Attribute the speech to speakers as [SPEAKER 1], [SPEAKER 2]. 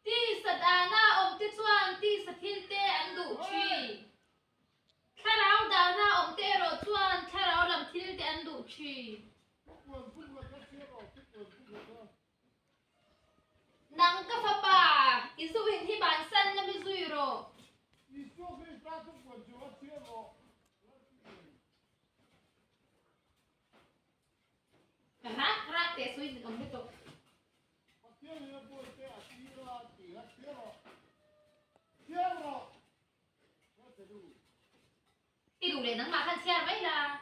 [SPEAKER 1] Tisa dana awmte chuan tisa thilte an duh thin. Thlarau dana awmte erawh chuan thlarau lam thilte an duh thin. Nang ka fapa, i zu in hi bansan la mi zui rawh. Rak rak teh sawi in awm lutuk. I duh leh nangmah khan chhiar mai la.